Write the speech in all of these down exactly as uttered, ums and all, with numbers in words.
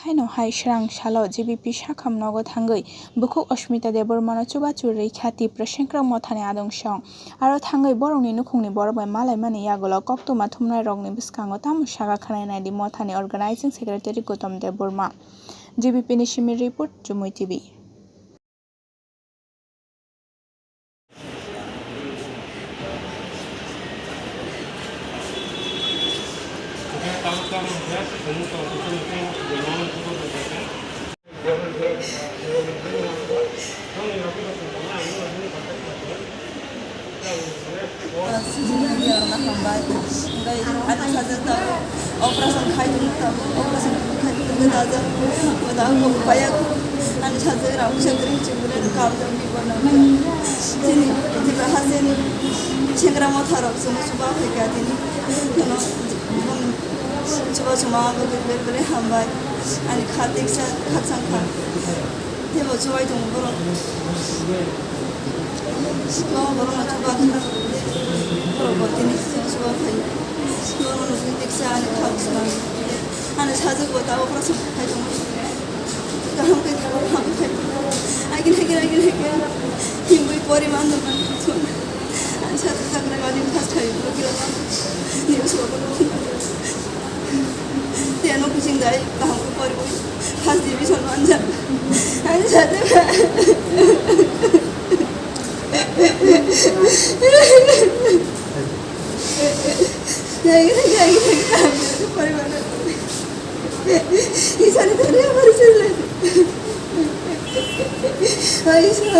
Haino hai srang salo G B P sakham nogo thangwi bukhuk Ashmita Debbarmano chubachu rwikha Tipra Sengkrak Mothani adungsong. Aro thangwi borokni nukhungni borok bai malaimani yagulo koktwma thumnairokni bwskango tamo sakha khwnai naidi Mothani Organizing Secretary Gautam Debbarma. G B P ni simi report, Jumui T V. Sujini Diarna hambai. Hingke ani sajak tabuk operation khai tongma tabuk operation khai tongma tabuk. Tabuk paya ani sajak rang chakri chumre kabjak bibo nangkha. Chini Tipra hasteni Sengkrak Motha rok chwngno chuba phaikha tini. Kono chuba chuma ang bel bel hambai. Ani kha teksa khakchang kha. Teibo chubai tongo borok. Chuba borok no chuba kha. Borok bo tini chuba phai. Borok no tini teksa ani kha bwswk. Ani sajak bo tabuk operation khai tongo. Kaham khe tabuk kaham khai. Agin agin agin agin. Himui pori mando man. Ani sajak sakra gadi khas khai. Borok gila man. Ni chuba borok. Tei ano kuching dai kaham khe poriwi first division manjak. Ani sade. Nai, nai, nai, nai, kaham khe poriwi mano. Isani tare amar chale. Ai, sir.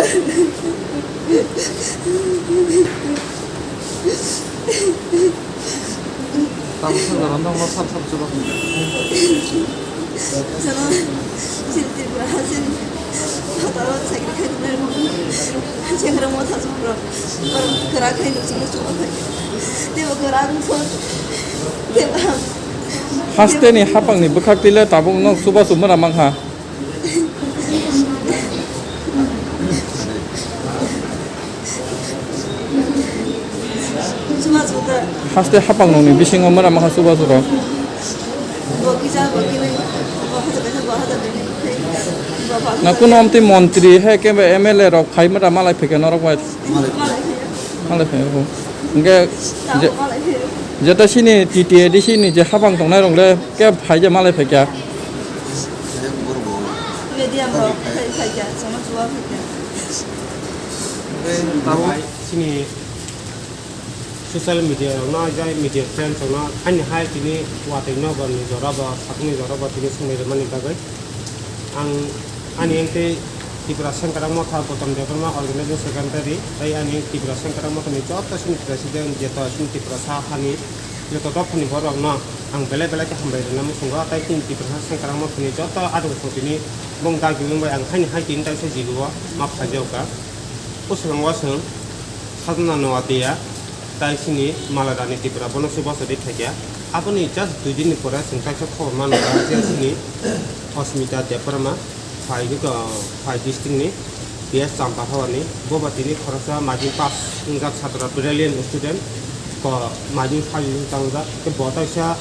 Tamo swngjak rw nokno sap sap chuba. Chwng chini Tripura hasteni phataro chakri khai tongnai rok, Sengkrak Motha rok, borok kwrak khai nukjagwi chuba khai. Teibo kwrak wngkha. Teibo hasteni hapangni bwkhaktwi le tabuk nok chubachu mwra mankha. Haste hapang nokni bisingo mera maha chubachu rok. Na kuno amtwi montri hai khe M L A rok phai mera malai phai khe norok bai. Malai phai rw. Hingke je, jeta sini T T A D C ni je hapang tongnai rok le khe phai je malai phai kha. Medium rok phai, phai kha, chwngno chuba phai kha. Sini social media rok no, jai media friends rok no, ani hai tini watwi nogo ni jora bo, sakni jora bo tini swngwi rwmani bagwi. Ang ani engtwi Tipra Sengkrak Motha Gautam Debbarma Organizing Secretary, tei ani Tipra Sengkrak Motha ni joto sini President, jeto sini Tiprasa hani joto dophani borok no ang belai belai khe hambai rwna muchungo, tei chini Tiprasa Sengkrak Motha ni joto adong song tini bong dagi wng bai ang haini hai tini taisa jigo o ma phaijao kha. O swkango chwng Khajna Noatia, tai sini Malarani Tripura, bono se bochor ri phaikha. Aboni just dui din ni pore chwng kaisa khobor mano kha je sini Asmita Debbarma, phai, phai district ni P S Champahawani, bo ba tini khoroksa majin pass wngjak chatra, brilliant student, ko majin phai wngjak, tei bo taisa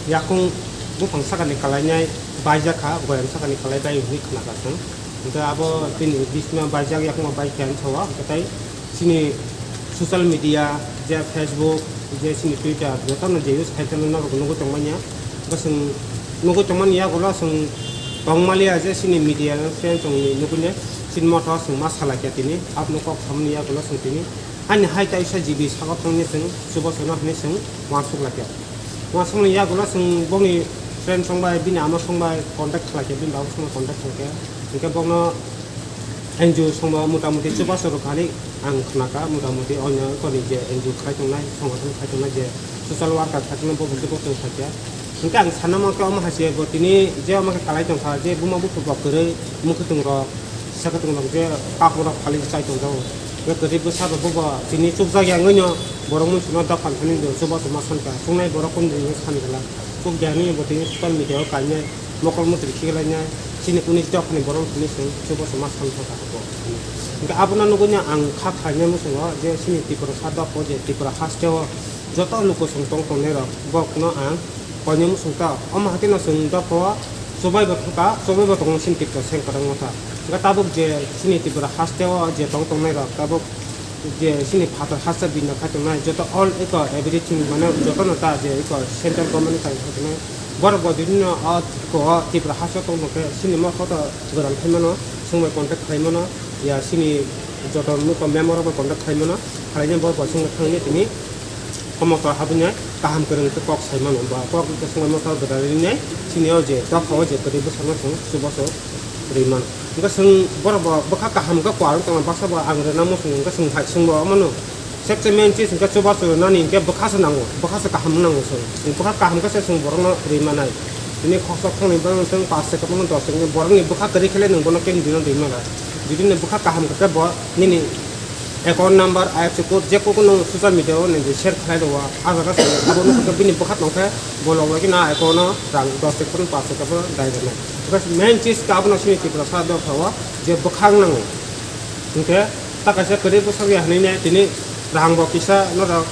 yakung buphang sakani kwlainai baijak kha, goyam sakani kwlai bai hwnwi khna kha chwng. Hwnkhe abo bini bisima baijak, yakungma baikhe ani sao, hwnkhe tai chini social media, je Facebook, je chini Twitter, jotono je use khai tongmani norok nugwi tongmani ya. Bo chwng nugwi tongmani yagulo chwng tongmaliya je chini media no se chwng nugwi ne chini motha o chwng ma salai kha tini, abono kok samani yagulo chwng tini ani hai taisa G B sago thangni chwng chubachu no hinwi chwng uansuk lai kha. Uansukmani yagulo chwng bongni friend song bai, bini ama song bai contact khlai kha, bini babuk song bai contact khlai kha. Hwnkhe bokno N G O songbo motamuti chubachu rwkha hinwi ang khnakha, motamuti onyo koni je N G O khai tongnai, songothon khai tongnai je social worker khai tongnai, bo bo chubachu khaikha. Hwnkhe ang sana mankha omo hai se bo tini je omo khe kalai tongkha, je buma buphuru rok kwrwi, mwkhwtwng rok, sakhe tong rok je kaphang rok phalwi chai tongjago. Hwnkhe kwrwi bwsa rok bo bo tini chukjak ya wngwi no borok muichukno dophani thani chubachu ma sankha, chuknai borok kunu wngwi sankha, chukya hinwi bo tini social media o kainai. Mokol mutri khiklainai, chini kuni dophani borok hwnwi chwng chubachu ma sankha bo. Hwnkhe abono nugwi no ang kha khlainai muchungo je chini Tiprasa dopha je Tripura haste o joto luku chwng tong tongnai rok bokno ang koinai muchung ta. Omo hai kheno chwng dopha o Chubai bo thangkha, chubai bo tongo chini Tripura sengkwrwng motha. Hwnkhe tabuk je chini Tripura hasteo je tong tongnai rok, tabuk je chini phatar haste bini khai tongnai, joto all eko everything mane jotono ta je eko central government khai tongnai. Borok bo bibhinno o ko Tripura hasteo tong tongkhe chini motha to gwdal khai mano, chwng bai contact khai mano, ya chini joto nuko member rok bai contact khai mano, khlaina borok bo chwng thangwi tini. Komotor habwinai kaham kwrwng khe kok sai mano, ba kok khe swngwi masa gwdalwi nai chini o je dopha o je kwrwi bwsakno chwng chubachu rwi mano. Hwnkhe chwng borok bo bwkha kaham khe kwar wng tongma baksa bo ang rwna muchungo hwnkhe chwng hai chwng bo mano. Sebse main chis hwnkhe chubachu rwnani hwnkhe bwkha se nango, bwkha se kaham nango chwng. Chwng bwkha kaham khe se chwng borokno rwi manai. Tini khoroksa khoroknwi bangwi chwng pash taka bangwi dos taka borokni bwkha kwrwi khe le nwng bono khe himdino rwi mano. Judini bwkha kaham khe bo nini account number, I F S C code, je kokno social media o nini share khlai rwo, ah jaga se abo nukha khe bini bwkha tong khe bo log logino ah account no rang dos taka phano pash taka phano dai rwnai. Because main chis khe abono chini Tiprasa dopha o je bwkha wng nango. Hinkhe ta kaisa kwrwi bwsakya hinwi ne tini rang bo kisa norok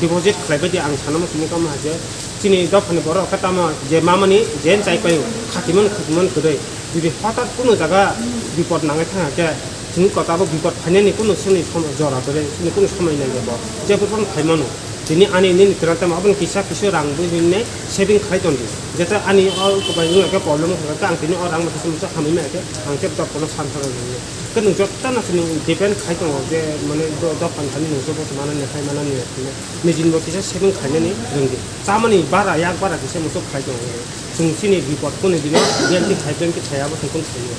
deposit khlai bai di ang sana muchungma kamo hai je chini dophani borok khe tamo je mamani je chai paio khatimani khutimani kwrwi. Jodi hothat kunu jaga bipot nangwi thangkha khe, chwng kota bo bipot phainani kunu soni som-, jora kwrwi, chini kunu somoi nangya bo. Jebo phano phaimano. Tini ani nini kwran tamo aboni kisa kisa rang bui hinne saving khlai tondi. Jete ani o kobai wngya khe problem wngkha khe ang tini o rang bo kisa musa hamwi ma khe ang khe dopano san thangna nangya. Khe nwng jotono se nwng depend khai tongo je mane do-, dophani thani nwng jobo se manani khai manani hinne. Nijini bo kisa saving khlainani rwngdi. Chamani bara yak bara kisa muchuk khlai tongo. Chwng chini bipot kunu dino, biyang khe thai, biyang khe thai, abo chwng kunu thaiwi.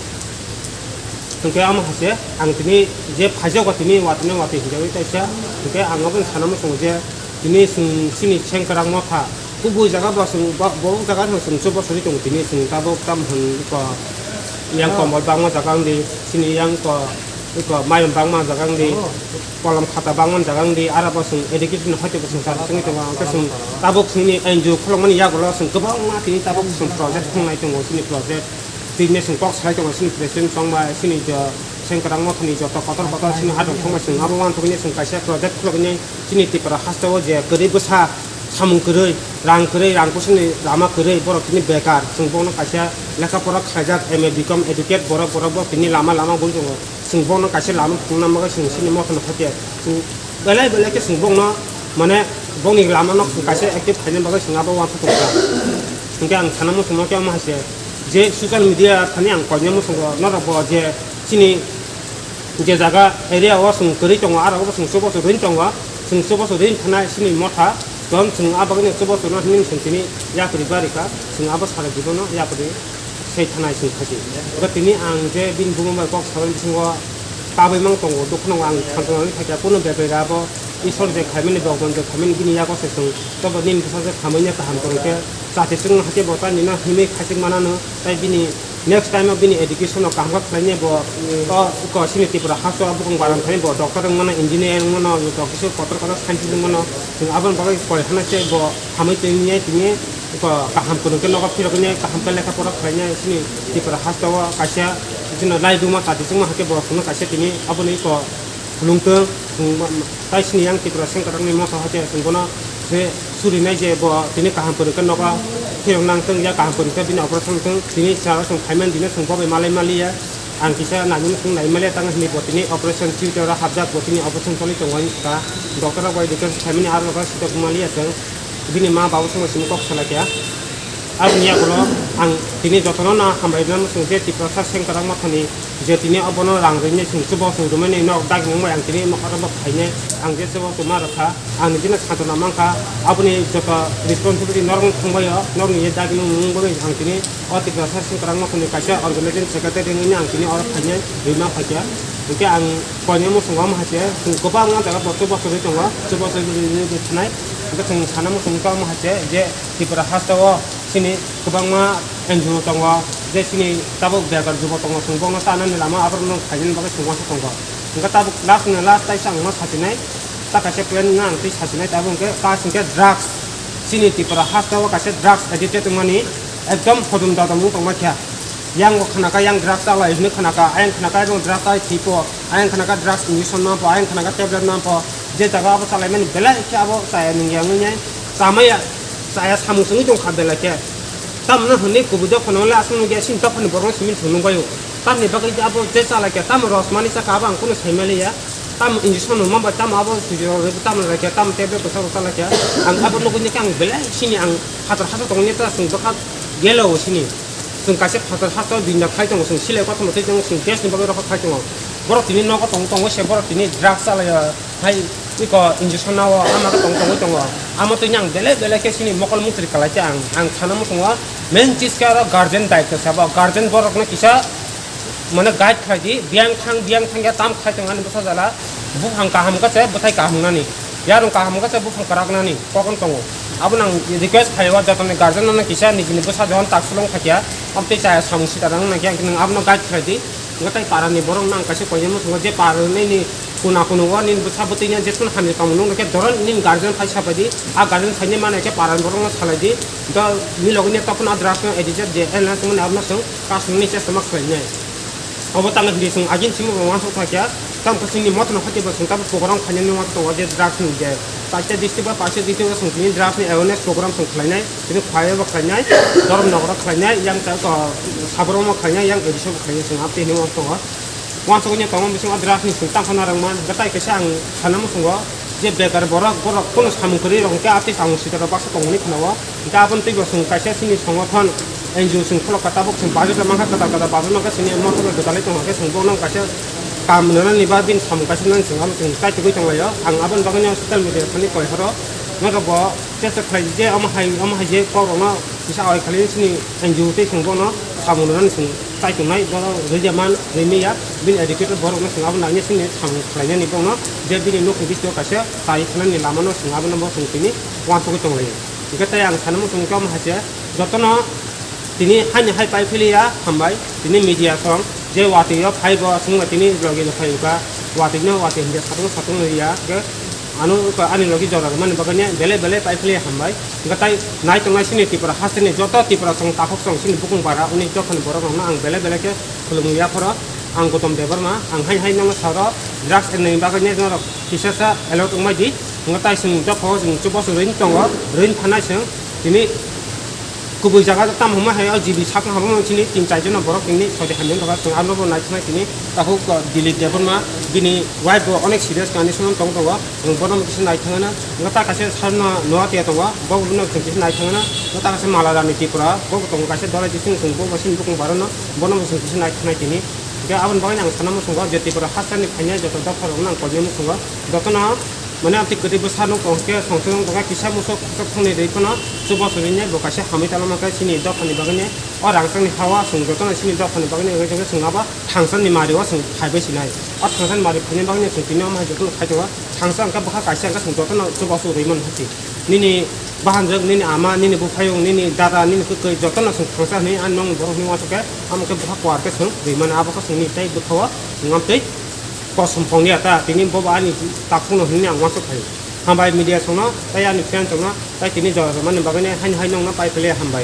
Hwnkhe amo hai se ang tini je phaijago tini watwi na watwi hinjawi kaisa, hwnkhe ang abo sana muchungo je tini chwng chini sengkwrak motha kubui jaga bo chwng bo, bo jaga no chwng chubo suri tongo tini chwng tabuk tam hwn ko yang kombol bangma jaga wngdi chini yang ko Iko mayung bangma jaga wngdi, kolom khata bangma jaga wngdi, aro bo chwng education hoite bo chwng chari chwngwi tongo, hwnkhe chwng tabuk chwngni N G O khulukmani yagulo chwng kwbangma tini tabuk chwng project khuluknai tongo, chini project tini chwng kok salai tongo, chini president tongba, chini jo sengkwrang mothani joto kotor kotor chini hadok thangbai chwng abo uansukgwi chwng kaisa project khuluknai chini Tripura hasteo je kwrwi bwsa samung kwrwi, rang kwrwi, rang kusuni lama kwrwi, borok tini bekar, chwng bono kaisa lekha pora khlaijak, M A, B Com educate borok, borok bo tini lama lama gul tongo. Chwng bono kaisa lama phunukna bagwi chwng chini mothano hakhe chwng belai belai khe chwng bono mane bongni lama no kaisa active khaina bagwi chwng abo uansuk tongkha. Hwnkhe ang sana muchungma khe omo hai se je social media thani ang koinai muchungo norok bo je chini je jaga area o chwng kwrwi tongo aro bo chwng chubachu rwini tongo chwng chubachu rwini thanai chini motha tong chwng ah bagwi no chubachu no hinwi chwng tini yapri barikha chwng abo sara jibono yapri Sai thanai chwng khaidi. Abo tini ang je bini bumung bai kok salani bisingo kabui mang tongo, dukhuno ang thansa nangni khaikha, kunu bebrai rabo Isor je khaimani, Bhagwan je khaimani, bini yago se chwng tobo nini bwsa je khamui ya kaham kwrwng khe chati chwngno hakhe bo ta nino himwi khachik manano, tai bini next time o bini education no kaham khe khlainai bo, o ko chini Tripura haste o bukung baram thani bo doctor wng mano, engineer wng mano, kisa kotor kotor scientist wng mano, chwng aboni bagwi pore hana se bo hamwi tongya tini. Iko kaham kwrwng khe nogo phirogwi kaham khe lekha pora khlainai chini Tripura hasteo kaisa chini laibuma kati chwngma hakhe borok phunukha kaisa tini aboni iko khulumtwng chwng tai chini yang Tripura sengkwrwngni motha hakhe chwng bono se surinai je bo tini kaham kwrwng khe nogo phirok nangtwng ya kaham kwrwng khe bini operation wngtwng tini sara chwng phaimani dino chwng bobai malai maliya. Ang kisa naimani chwng nai maliya tang hinwi bo tini operation theater o hapjak bo tini operation choli tongo hinwi kha doctor rok bai details khaimani aro rok sitok maliya chwng bini ma babu songwi simi kok salai kha. Aboni yagulo ang tini jotono no hambai rwna muchung je Tiprasa sengkwrang mothani je tini obono rang rinai chwng chubo chwng rwmani nok dagi nangbai ang tini nokha rok bo phainai ang je chubo chwng ma rwkha. Ang nini no santona mankha, aboni joto responsibility norok no thangbai o, norok ni dagi no nung bagwi ang tini o Tiprasa sengkwrang mothani kaisa organizing secretary wngwi ang tini oro phainai rwima phaikha. Hinkhe ang koinai muchungo omo hai se chwng kwbangma jaga bo chubachu rwi tongo, chubachu rwi rwi rwi thanai. Hinkhe chwng sana muchungo omo hai se je Tripura hasteo chini kwbangma N G O tongo, je chini tabuk bekar jubo tongo, chwng bono tanani lama aborok no khainani bagwi chwng uansuk tongo. Hinkhe tabuk last ni last taisa ang ma sachinai. Ta kaisa plan no ang twi sachinai tabuk hwnkhe ta hwnkhe drugs. Chini Tripura hasteo kaisa drugs addicted wngmani ekdom hodum dodom wng tongma kha. Yang bo khna kha yang drugs chalai hwnwi khna kha, ayang khna kha ayang drugs chalai thwi po, ayang khna kha drugs injection ma po, ayang khna kha tablet ma po. Je jaga abo chalaimani belai khe abo chaya nungya wngwi nai chamaya chaya samung chwngwi tong kha belai khe. Tamno hwnwi kubui dophano le aswk nukya, chini dophani borok simi thwng nukbaio. Tamni bagwi abo je chalakya, tamo rosmani chakha abo ang kunu saimaliya. Tamo injection rwma bai tamo abo sujiro rwbo tamo rakya, tamo tablet kwcharo chalakya. Ang abo nugwi khe ang belai sini ang phatar hasa tongni ta chwng bwkha gelo sini. Chwng kaisa phatar hasa binda khai tongo, chwng silai kothoma twi tongo, chwng test ni bagwi rokha khai tongo. Borok tini nogo tong tongo se borok tini drugs chalaiya. Hai iko injection nao ama khe tong tongwi tongo. Amo twi ang belai belai khe sini mokol mukri kalai khe ang, ang sana muchungo main chis khe aro guardian daityo sabo. Guardian borokno kisa mane guide khlai di, biyang thang, biyang thang ya tam khai tong ani bwsa jala. Buphang kaham khe se bwthai kaham nani. Yarung kaham khe se buphang kwrak nani kokon tongo. Abo nang request khlai o jotoni guardian no kisa nijini bwsa johon tak sulung thakya. Amtwi chaya samung sita nang nang khe ang abono guide khlai di. Hwnkhe tai parani borok nang kaisa koinai muchungo je parani ni kuna kunugo nini bwsa bwtwi no jephuru hamya tongmung nuknai khe doron nini guardian phai sapai di, a guardian phaini mano khe parani borok no salai di, do nini logi ni tokphano a drugs no addict je ena chwngmani abono chwng kasumni chesta ma khlainai. Obo tangwi hindi chwng agin simi bo uansuk thakya, tamo khe chwngni mothano hati bo chwng tabuk program khainani uansuk tongo je drugs ni je. Paisa district ba paisa district o chwng tini drugs ni awareness program chwng khlainai, tini Khwai o bo khlainai, Dhorom Nagar o khlainai, yang ta ko Sabro o khlainai, yang A D C o bo khlainai, chwng abtwi hinwi uansuk tongo. Uansukgwi tongma bising o drugs ni chwng tangkha narwkma, hwnkhe tai kaisa ang sana muchungo je bekar borok, borok kunu samung kwrwi rok hwnkhe atwi samung sita rok baksa tongmani khwnao. Hwnkhe aboni twi bo chwng kaisa chini songothon N G O chwng khulokha, tabuk chwng bazar rok mankha, kwtal kwtal bazar mankha, chini motor bai gwdalwi tongkha khe chwng bono kaisa kam rwnani ba bini samung kaisa nani chwng abo chwng kaitugwi tonglaio. Ang aboni bagwino social media thani koi horo norok bo tesa khlai je omo hai omo hai je kok rokno kisa oi khali chini N G O tei chwng bono samung rwnani chwng kaitungnai, bono rwja man rwmaya, bini educated borokno chwng abo nangya chini samung khlainani bono je bini nokni bisingo kaisa tai thanani lamano chwng abono bo chwng tini uansugwi tonglaio. Hwnkhe tei ang sana muchung khe omo hai se jotono tini haini hai pai philiya hambai, tini media song je watwi o phai bo chwngno tini logi no phai wngkha, watwi no watwi hinkhe satung satung ya, hwnkhe ano ani logi jora rwmani bagwi belai belai pai philiya hambai. Hwnkhe tai nai tongnai chini Tripura hasteni joto Tripura song takhuk song chini bukung bara uni dophani borok rokno ang belai belai khe khulumung yaphoro. Ang Gautam Debbarma, ang hai hai nono saro, drugs and ni bagwi norok kisa sa alert wngmai di. Hwnkhe tai chwng dophao chwng chubachu rwini tongo, rwini phanai chwng tini kubui jaga tamo hwnma hai o G B sakno habo chini tin char jona borok tini sodi hamjani rwkha, chwng abono bo naithoknai tini takhuk Dilip Debbarma, bini wife bo onek serious condition o tong tongo, chwng bono bo kisa naithoknai. Hwnkhe ta kaisa sarno noa tiya tongo, bo bo no chwng kisa naithoknai. Hwnkhe ta kaisa Malarani Tripura, bo bo tongo kaisa dolai bising chwng bo bo chini bukung barono, bono bo chwng kisa naithoknai tini. Hwnkhe aboni bagwi ang sana muchungo je Tripura hasteni phainai joto dopha rokno ang koinai muchungo jotono mane amtwi kwtwi bwsa nuk tong khe songchwng tongkha kisa muchuk khoroksa thongni rwi phano chubachu rwinai bo kaisa hamwi talama khe chini dophani bagwino o rangchakni ha-o chwng jotono chini dophani bagwino wngwi tongkhe chwng abo thangsani mari o chwng phaibai sinai. O thangsani mari phainai bagwino chwng tini omo hai jotono khai tongo. Thangsa hwnkhe bwkha kaisa hwnkhe chwng jotono chubachu rwi mano hati. Nini bahanjwk, nini ama, nini buphayung, nini dada, nini kwtwi jotono chwng thangsa hwnwi ani nokni borok hwnwi uansuk khe, amo khe bwkha kuar khe chwng rwi mano, abo khe chwngni tei bwkha-o chwng amtwi kosom phongya ta, tini bobo ani takhukno hwnwi ang uansuk khaio. Hambai media songno tei ani friends rokno tei tini jora rwmani bagwino haino hai nokno pai philwi hambai.